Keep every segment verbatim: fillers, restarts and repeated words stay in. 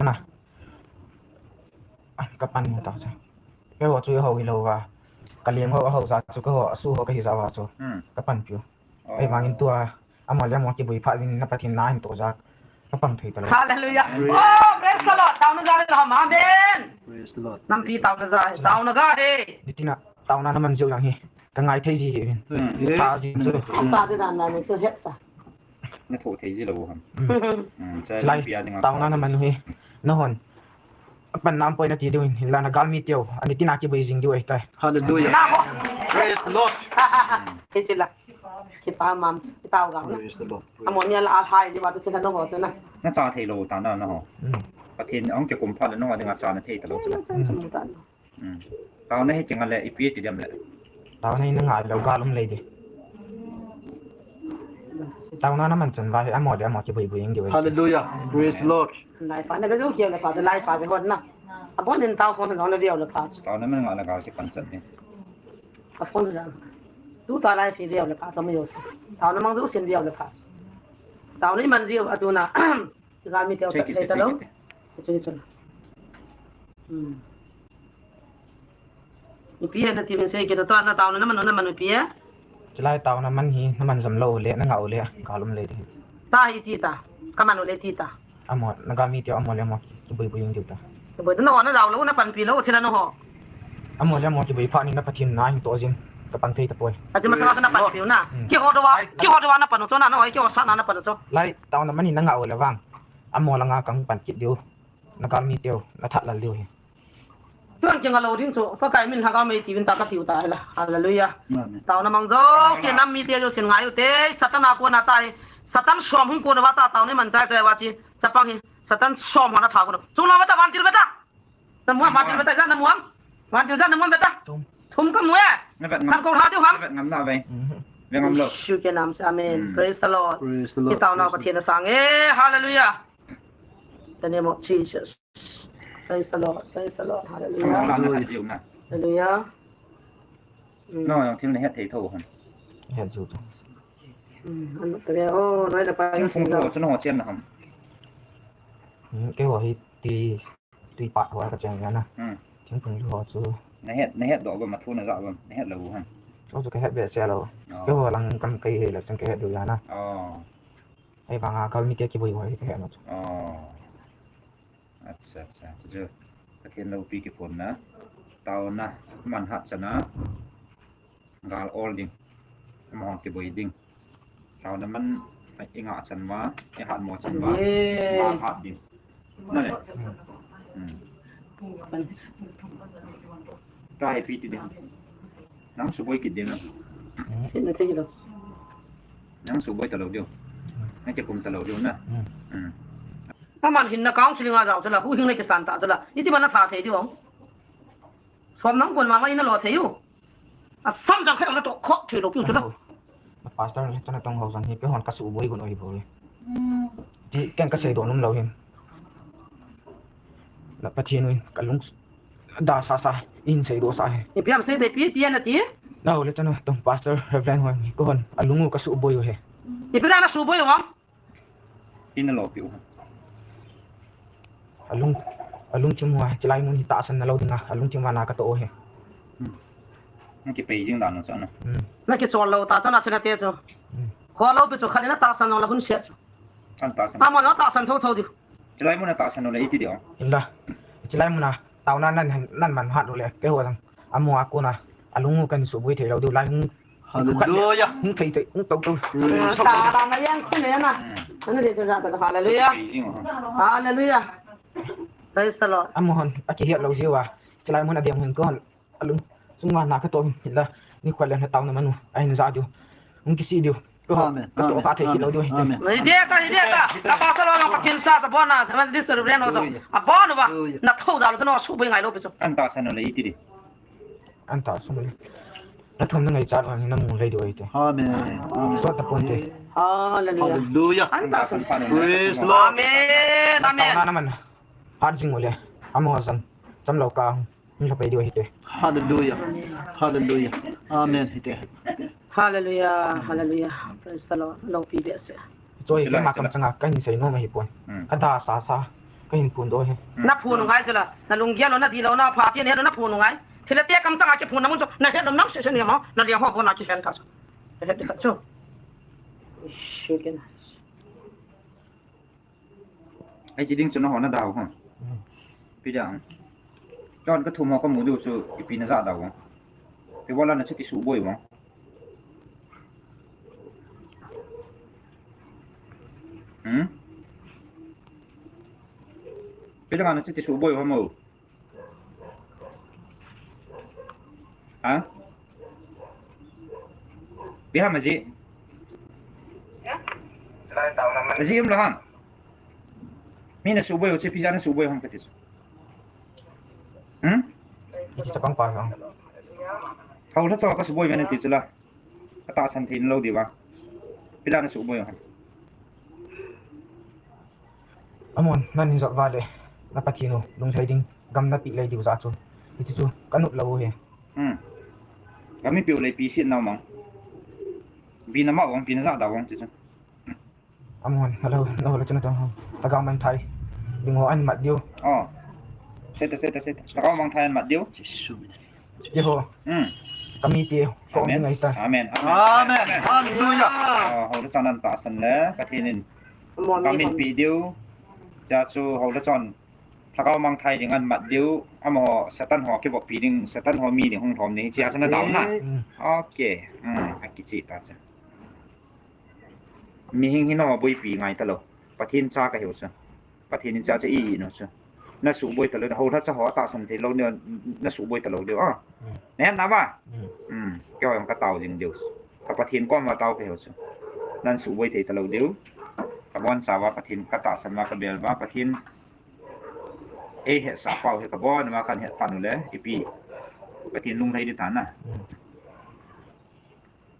na. Ka pan ta cha. Keiho chu ho hi lou va. Ka leng ho ho ja chu keiho asu ho kahi ja va chu. Hmm. Ka pan piu. Oh. Ahivangin tua, amaho le amaho kibui phat in na Pathen na hin to ja. Ka pang thei ta lou. Hallelujah. Oh, praise the Lord. Taona ja le ham. Amen. Praise the Lord. Nampi taona ja. Taona ga he. Nitina taona na man jiu jang hi. Ka ngai thei ji hi. Hmm. Tha ji chu. Asa de dan na ni chu het sa. Na tho thei ji lou ham. Hmm. Hmm, chulai taona na man hi. Na hon. Pan nam poi na ti diu hin la na galmi teu. Ani tina kibui jing diu ahi tai. Hallelujah. Na ho. Praise the Lord. Hichi la. Kipa mam chu. Kitao ga na. Praise the Lord. Amo mi la alhai ji wa chu thila no ho chu na. Na cha thei lou ta na na ho. Hmm. Pathen ong kikum phat le no ho dinga cha na thei ta lou chu na. Cha chu mu ta na. Hmm. Taona hi kinga le ipi ti dem le. Taona hi na ngai lou gal um lei di. Taona na man chun va hi amaho le amaho kibui bui ing di. Hallelujah. Praise the Lord. Lai fa na ga jo kiau le fa chu lai fa ve hon na. Abon in tao phone jong na viau le fa chu. Taona man nga le gal ti kan chat ni. A phone jong. Tu ta lai fi viau le fa chu ma jo si. Taona mang jo sin viau le fa chu. Taona man jiu atu na. Ga mi teu chat thei ta lou. Chu chu chu. Hmm. Ipi he na ti min sei kit ta na taona na man na man ipi he. Chulai taona man hi na man jam lou le na ngah u le ka lum le di. Ta hi ti ta. Ka man u le ti ta. Amaho na galmi teu amaho le amaho kibui bui ing diu ta. Bui na ho na jao lou na pan pi lou thila na ho. Amaho le amaho kibui phat ni na Pathen na hin to jin ka pan thei ta poi. Aji masa na pan pi na. Hmm. Keiho to va, keiho to va na pan u chu na na ho keiho sa na na pan u chu. Lai taona man hi na ngah u le vang. Amaho langa kang pan kit diu. Na galmi teu na that lal diu hi. Tun kinga lou ding chu, Pakai min lhagao mei ti vin ta ka tiu ta hi la. Hallelujah. Amen. Taona mang jo, sin nam mi te jo sin ngai u te, Satan a kona tai. Satan som hung kona va ta taona man chai chai va chi. Chapang hi, Satan som ho na tha kona. Chung la va ta vantil va ta. Na muam vantil va ta, ja na muam. Vantil ja na muam va ta. Thum. Thum ka mu e. Na vet ngam. Kan ko ha diu ham. Na vet ngam na ve. Mhm. Ve ngam lou. Jesu ke nam se, amen. Hmm. Praise the Lord. Praise the Lord. Ki taona Pathen na sang e. Hallelujah. The name of Jesus. Praise the Lord. Praise the Lord. Hallelujah. Hallelujah. Hallelujah. Mm. No, jong thil na het thei tho ham. Het ju chu. Mm, an ta ve o, noi la pa. Thingphung ho chu na ho chen na ham. Mm, keiho hi ti, ti pa ho ka chen na. Mm. Thingphung ho chu. Na het, na het doh ba ma thu na ja ba, na het lou ham. Chu chu ka het be se lou. Oh. Keiho lang kam kai he la chen ka het diu ja na. Oh. Ahivanga galmi te kibui ho hi ka het na chu. Oh. Acha, acha, acha, chu. Pathen loupi kiphonna. Taona, man hat chana. Gal ol ding. Amahon kibui ding. Taona man, i ngah chan ma, i hat mo chan ma. Ye. Gal hat ding. Na le. Hmm. Ta ipi ti ding. Nang suboi kit ding na. Sin na thei lou. Nang suboi ta lou diu. Nang kikum ta lou diu na. Hmm. Hmm. Aman hin na counseling a jao chu la, huhhing le kisan ta chu la. Iti man na tha thei diu. Som nang kon mama in na lo thei u. A sam jang khat na to kho thei lou piu chu la. Na pastor le chana tong ho jang hi keihon ka suboi gon oi boi. Hmm. Ti ken ka sei do nom lou hin. Na Pathen u in ka lung da sa sa in sei do sa he. Ipi ham sei te pi ti na ti. Na ho le chana tong pastor Reverend ho hi keihon a lung u ka suboi u he. Ipi na na suboi u ham. Ina lopi u. Alung, alungthim uva, chilai mun hi tahsan na lou dinga, alungthim uva na ka toh u hi. Hmm. Na kipei jing dan u chu na. Hmm. Na kichol lou ta chu na chuna te chu. Hmm. Ho lou pi chu khat na tahsan lou la hun sia chu. An tahsan. Amahon tahsan tho tho diu. Chilai mun a tahsan lou le iti diu. Ila. Chilai mun a taona nan, nan man hat lou le, keiho jang. Amaho a kona, alung u kan suboi thei lou diu lai hung. Hallelujah. Hung thei thei, hung to to. Praise the Lord. Ta ra na yang sin na. Ana de cha ta, hallelujah. Hallelujah. Praise the Lord. Amahon, akihet lou jiu a. Chilai mun a diam hun kon. Alung. Sung ma na ka to hin la. Ni khwal le na taona man u. Ahin ja diu. Hung kisih diu. Amen. Ka to ka thei kit lou diu hi te. Amen. Hi de ta, hi de ta. Ka pastor lou ka thin cha cha bon na. Evangelist Reverend lou. Hallelujah. A bon ba. Hallelujah. Na tho ja lou no suboi ngai lou pi chu. An tahsan lou le iti di. An tahsan lou. Na thum na ngaichat u na mu lei diu ahi te. Amen. Amen. Sot ta pon te. Hallelujah. Hallelujah. An tahsan. Praise Lord. Amen. Amen. Taona na man. Hat jing u le. Amaho jang. Cham lou ka. Ni la pai diu ahi te. Hallelujah. Hallelujah. Amen. Hi te. Hallelujah. Hallelujah. Praise the Lord. Loupi behseh. Choi, keima kam changa kahin sei nom ahi pon. Hmm. Ka da sa sa. Kahin phondoh e. Na phon u ngai chu la, na lunggel lou, na dih lou, na pha se, na het lou, na phon u ngai. Thilha te kam chang a kiphonna mun chu, na het lou nang se se ni ma, na leng ho bon a kihen ta chu. Na het ta chu. Ish, you can. Ai chi ding chu na ho na dau ho. Hmm. Pi dang. Don ka thum ho ka mu diu chu ipi na ja dau ho. Pi wala na chu ti suboi ho. Hmm? Pi dang na chu ti suboi ho mo. Ha? Biham aji. Aji um lo ham. Mi na suboi u che pija na suboi ham kati chu. Hmm? Iti chapang pa ham. Hau la cho ka suboi ve na ti chu la. Ka tahsan thei lou diu va. Pila na suboi u ham. Amon, nan hin jot vale, na Pathen u, lunglhai ding, gam na pe lei diu ja chu. Hiti chu, ka nop lou u hi. Hmm. Gam i pe u lei pi si nau mang. Bi na ma wang, pi na ja da wang ti chu. Amon, hello, hello, hello, chuna tong ho. Lhagao mangthai. Ding ho an mat diu. Oh. Seta, seta, seta. Lhagao mangthai an mat diu. Ti ho. Hmm. Kami ti ho. Amen. Amen. Amen. Amen. Hallelujah. Oh, ho ta nan ta san le. Pathen in. Kami pi diu. Cha chu ho ta chon. Lhagao mangthai ding an mat diu, amaho Satan ho kivop pi ding, Satan ho mi ding hung lhom ding, chia chu na dau na. Mm. Okay. Hmm, a kichi ta chu. Mihing hi noma boipi ngai ta lou. Pathen cha ka hiu chu. Pathen in cha chu i, i no chu. Na suboi ta lou, ho lha cha ho tahsan thei lou, na, na suboi ta lou diu a. Mm. Na het na va? Mm. Hmm, kei ho jong ka tao jing diu. Ka Pathen kom va tao ka hiu chu. Nan suboi thei ta lou diu. Ka bon cha va Pathen ka tahsan va ka bel va Pathen. Ei hetsah pau hi ka bon, ama kan het pan u le, ipi. Pathen lunglhai di ta na. Mm.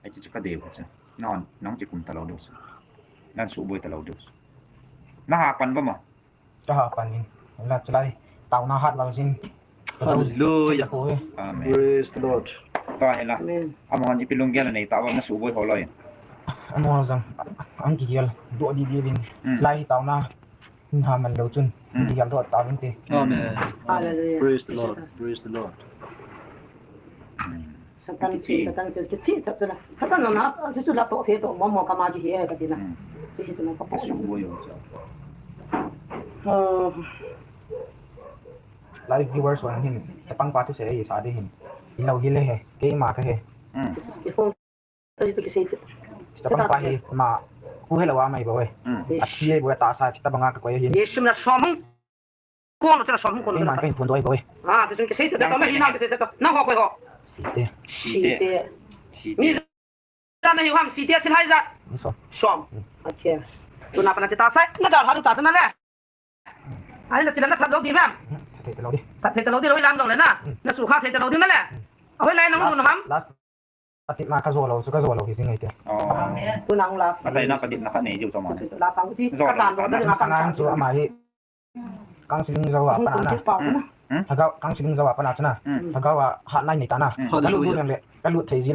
Ai chu chu ka dei u chu. Non, nong chi kum ta lou diu chu. Nan suboi ta lou diu chu. Na ha pan ba ma? Ka ha pan in. La chalai. Taona hat vang sin. Hallelujah. Amen. Praise the Lord. Ka hela. Amen. Amahon ipi lunggel nei ta ba na suboi ho loi. Amahon jong. Ang kigel. Do di di vin. Mm. Chalai taona. Hin ha man lou chun, hmm, hin dihal doh tauvin te. Amen. Hallelujah. Praise the Lord. Praise the Lord. Satan si, Satan si, kichi chap chula. Satan na, na, chu chu la to the to, mo mo kama kihi e, kati na. Hmm. Chu hi chu na ka po. Chu wo yo cha. Oh. Live viewers wan hin, chapang pa chu se, sa de hin. Hilou hile he, keima ka he. Hmm. Chu chu ki phone. Chapang pa hi ma, khu helou a mai bou e. Mm. A thi bou e, tahsa, chita banga ka koi hin. Ye sum na som hung. Kon lo chana som hung kon lo. Ei man ka hin phun doi bou e. Ah, ti sun kisei chata, ma hi na kisei chata. Na ho koi ho. Site. Site. Site. Mi ja na hi ham site chil hai ja. Som. Som. Mm. Okay. Tuna pana chita sai, na dal haru ta chana le. Ai, na chila na that jou di mem. That thei talou di. That thei talou di lou hi lam jong le na. Mm. Na sukha thei talou di na le. Mm. Ahoi lai nang last, lun ham. Last. Patepna ka jou lou, chu ka jou lou hi jing ngai te. Oh. Amen. Tuna hung last. Atai na patepna khat nei jou to ma. Chu, chu, chu, last sang chi. Jou ka chan lou, lou, na last sang chu ama hi. Counseling jou a pat na. Hmm. Hmm? Lhagao, counseling jou a pat na chu na. Hmm. Lhagao a hat nai nei ta na. Hmm. Ka lut, hallelujah, lut le, ka lut thei ji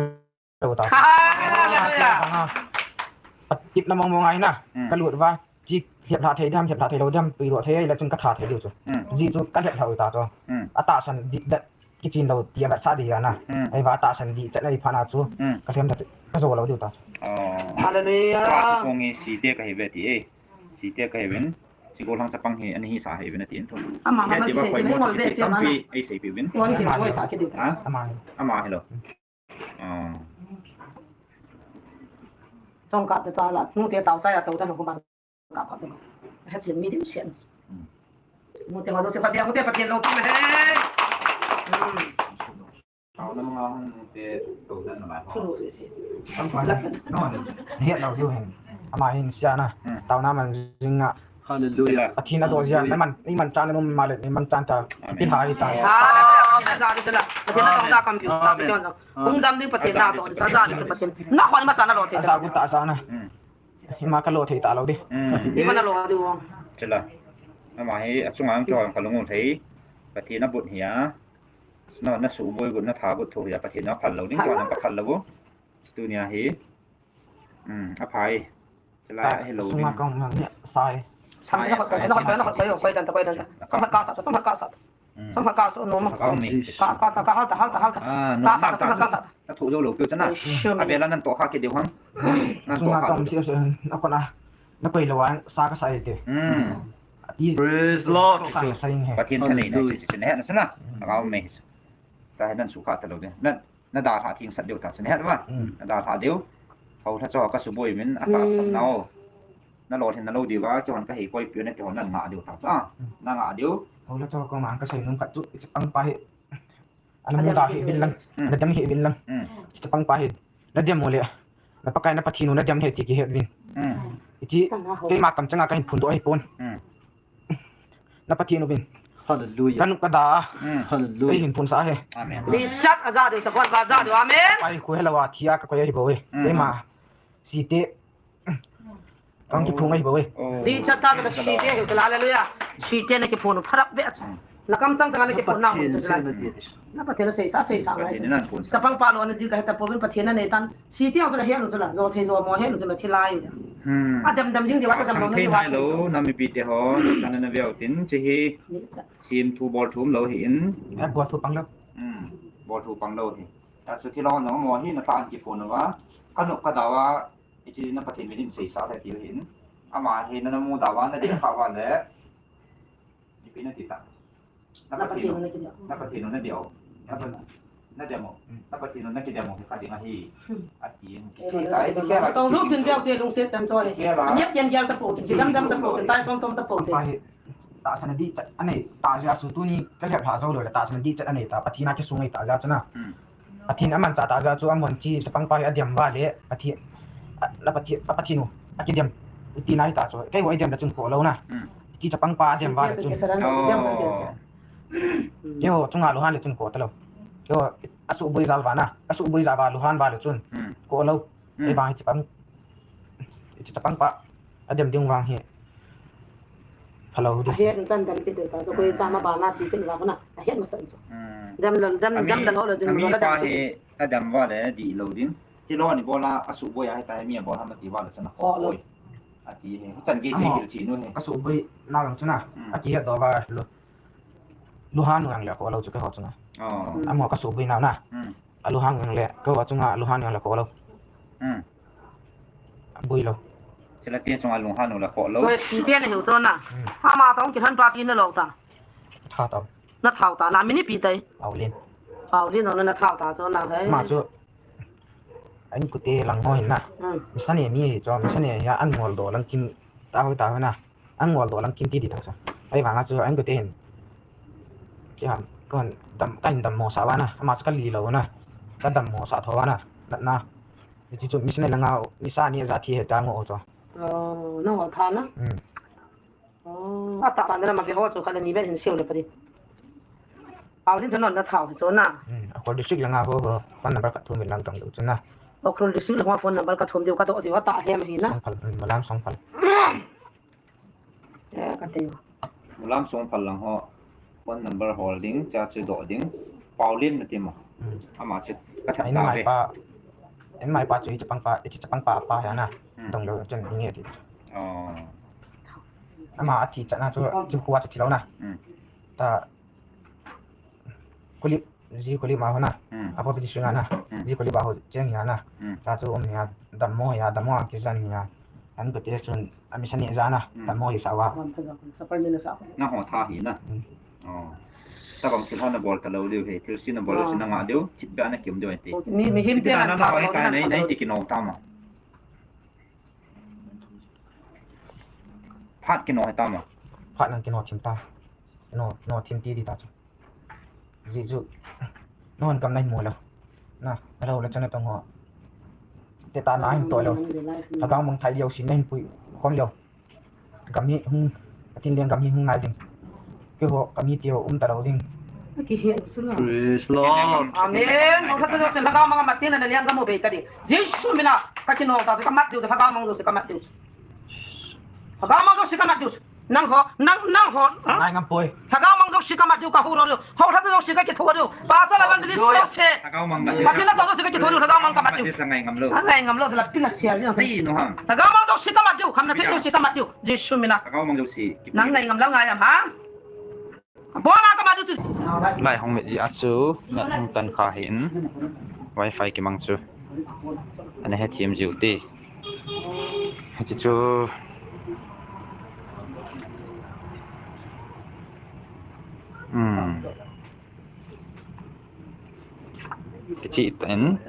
lou ta. Hallelujah. Patepna mong mong ai na. Hmm. Ka lut va. Chi lhep lha thei dem, lhep lha thei lou dem, tui lou thei, le chun ka tha thei lou chu. Hmm. Ji chu ka lhep lha u ta chu. Hmm. A tahsan di, da, kichin lou ti a mat sa di a na. Hmm. Ei va tahsan di chat ei pha na chu. Hmm. Ka lhem da ka jou lou diu ta chu. Oh. Hallelujah. Ka kong hi site ka hi ve ti e. Site ka hi ven. Chi ko lang chapang hi ani hi sa hi ven ti en thu. Ama, ama, ti ba koi mo ti tampi ei sei pi ven. Mo ni mo sa ke di. Ha? Ama. Ama hi lou. Ah. Tong ka te ta la, nu te tau sa ya tau ta no ko ba ka ka te. Ha chi mi dim sian. Hmm. Mu te ma do se pa bia, mu te Pathen lou ta he. Hmm. Tau na ma hung te to dan na ba. Thu lu se se. Tam pa. No. Hiat lou diu hin. Ama hin sia na. Hmm. Taona man jing a. Hallelujah. Pathen a doh jia, neiman, neiman chan na um ma le, neiman chan ta, amen, pi hai ta. Ah, amen. Sa di sala. Pathen a doh da kam pi, ta pi jon. Amen. Hung dam di Pathen a doh, sa sa di Pathen. Na hon ma sa na lo the. Sa ku ta sa na. Hmm. Ima ka lo thei ta lo di. Hmm. Ima na lo di wo. Chila. Ama hi, achunga ang cho ang ka lungu thei. Pathen a but hi a. Na, na suboi but, na tha but thu hi a. Pathen a phal lo ding, ko na ka phal lo. Stunia hi. Hmm, a phai. Chalai a hello ding. Sunga kong nang ya sai. Sam, na khot, na khot, na khot, koi, koi dan ta, koi dan ta. Sam khat kasa, sam khat kasa. Hmm. Sam khat kasa, no ma. Kasa, kasa, kasa, hal ta, hal ta, hal ta. Ah, no, kasa, sam khat kasa. Ka thu jo lo kyo chana. Sure. Abela nan to kha ke deu ham. Nan to kha. Sum na tom si, si, na kona. Na koi lo wan, sa kasa ite. Hmm. Ati. Praise Lord. Sa kasa ing he. Pathen thanei na chi chi na he na chana. Ka me. Ta he nan sukha ta lo de. Nan Na dalha theng sat diu ta, chun het va. Hmm. Na dalha diu. Houlha cho ka suboi min, a ta sat nau. Na lolhin na lo diu va, kihon ka hei koi piu na kihon na ngah diu ta cha. Hmm. Na ngah diu. Houlha cho ko mang ka sei nung ka chu, chapang pa hi. Ana mu da hi vin lang. Hmm. Na dem hi vin lang. Hmm. Chapang pa hi. Na dem mo le. Na Pakai na Pathen u na dem hi ti kihet vin. Hmm. Iti, keima kam changa ka hin phun doh ahi pon. Hmm. Na Pathen uvin. Hallelujah. Ka nu ka da. Mm. Hallelujah. Ei hin phun sa he. Amen. Dichat a ja diu, chapang pa ja diu. Amen. Pai khu helou a thi a ka koi ahi bou e. Mm. Keima. Site. Kang kiphung ahi bou e. Oh. Dichat ta ka site ahi. Hallelujah. Site na kiphun pharap ve. Mm. Na kam chang chang na kiphun na. Na Pathen sei sa, sei sa ngai. Pathen in aphun sa. Chapang pa lo na ji ka heta pouvin Pathen na nei tan. Site ang chu la hian chu la. Jo thei jo mo hian chu la thilai. Hmm. A dam dam jing jiu a ka dam lo na jiu a. Lo na mipi te ho, na na veu tin, chi hi. Ni cha. Sim thu bol thu um lo hi in. Eh, bol thu pang lo. Hmm. Bol thu pang lo hi. Ta su thi lo no mo hi na ta an kiphun va. Ka nu ka da va, i chi na Pathen min in sei sa ta ti hi in. Ama hi na na mu da va na de ka va le. Ipi na ti ta. Na Pathen u na kidem. Na Pathen u na deu. Na Pathen u na deu. Hmm. Na Pathen u na kidem u ka ding ahi. Hmm. Ati in. Kichi ta, kichi la. Tong jong sin beu te lungset tan choi. Kichi la. Nep tian gel ta po, kichi dam dam ta po, tai tom tom ta po te. Pa hi, tahsan a dichat anei, ta jia chu tuni ka lhep lha jou lou le, tahsan a dichat anei ta, Pathen a kisung ei ta jia chu na. Hmm. Pathen amanchah ta jia chu amon chi chapang pa hi adem va le, Pathen, a, la Pathen, a Pathen u, akidem, iti na hi ta chu, kei ho idem le chun ko lou na. Hmm. Chi chapang pa adem va le chun. Oh. Kei ho chunga luhan le chun ko ta lou. Kei ho asuhboi jal va na, asuhboi jal va luhan va le chun. Hmm. Ko lou. Hmm. Ei vang hi chapang, chi chapang pa. Adem ding vang hi. Phalou di. Ahet chan dam kit ta, so koi cha ma ba na chi kin va na. Ahet ma san chu. Hmm. Dam dam dam dam dam lo lo jin. Ami lo pa dam hi adam va le di lo ding. Chi lo ni bola asuhboi a hi ta mi a bola ma ti va lo chana. Ko lo. Ati he. Chan ge che hil chi nu he. Asuhboi na lang chuna. Hmm. Ati he do va lo. Luhan vang le ko lo chu ke ho chuna. Oh. Hmm. Amo kasuhboi na na. Hmm. Aluhang vang le, ko achunga aluhan vang le ko lo. Hmm. Bui lo. Sila te chunga aluhan vang le ko lo. Ko si te na hiu chona. Hmm. Ama tong ki han pa ti na lo ta. Tha ta. Na thau ta, na min ipi tai. Paulin. Paulin na thau ta chona he. Ma chu. An kute lang ho hin na. Hmm. Misane mi hi chu, misane ya an ngol do lang kim ta ho ta ho na. An ngol do lang kim ti di ta sa. Ahivanga chu an kute hin. Ki ham, kon dam, ka hin dammo sa va na. Ama chu ka li lo na. Ka dammo sa tho va na. Na, na. Hichi chu misane langa, misa ni ja thi he ta ngo chu. Oh, na ngol tha na? Hmm. Oh, ata ta na ma ve ho chu kha le ni ben hin siu le pa di. Paulin chu non na thau chu na. Hmm, Ukhrul district langa ho ho. Phone number ka thum lang tong lo chu na. Ukhrul district langa phone number ka thum diu ka do diu ata he ma hi na. Songphal, hmm, Mulam Songphal. Eh, ka te. Mulam Songphal lang ho. Phone number hol ding, cha chu do ding. Paulin na ti ma. Hmm. Ama chu ka that ta ve. Ai mai pa. Ai mai pa chu i chapang pa, i chapang pa pa ya na. Hmm. Dong lo chen ni ti. Oh. Ama a thi cha na chu, chu khu a chu thi lo na. Hmm. Ta Kulip, ji Kulip ma ho na. Hmm. Apo piti sunga na. Hmm. Ji Kulip a ho cheng ya na. Hmm. Cha chu um ya, dammo ya, dammo a kizan ya. An kute chun, a misane ja na. Hmm. Dammo hi sa va. Wan pha ja, sa par ni na sa. Na ho tha hi na. Hmm. Oh. Tabang thil ho na bol ta lo diu he, thil si na bol si na nga diu, thip ba na kim diu ti. Mi, mihem te na na ta, na ti kino ta ma. Phat kino he ta ma. Phat nang kino thim ta. Kino, kino thim ti di ta chu. Ji chu. Non kam nai mo lo. Na, alo la chana tong ho. Te ta na hin to lo. Lhagao mang thai liu si na hin pui khom lo. Gam hi hung, atin leng gam hi hung nai ding. Keiho, gam hi tio um ta lo ding. Ki hian chu na. Praise Lord. Amen. Hong khat chu se lhagao mang a matin a na liang gam u bei ta di. Jesu mina ka kino ta chu ka mat diu chu lhagao mang chu se ka mat diu chu. Lhagao mang chu se ka mat diu chu. Nang ho, nang, nang ho. Ngai ngam poi. Lhagao mang jouse kamat diu, kahou lou diu. Hou lha jouse kakitho diu. Pastor, evangelist jouse. Lhagao mang mat diu. Pathen natoh jouse kakitho diu, lhagao mang kamat diu. Mat diu, changai ngam lou. Changai ngam lou, la pina sia diu. Ei, nu ham. Lhagao mang jouse kamat diu, khamna thei jouse kamat diu. Jesu mina. Lhagao mang jouse. Nang ngai ngam lou ngai am ha? Bona kamat diu tu. Lai hung mit jeh a chu, na hung tan kha hin. Wi-Fi kimang chu. Ana hethem jiu te. Hiche chu. Hmm. Kichih tan.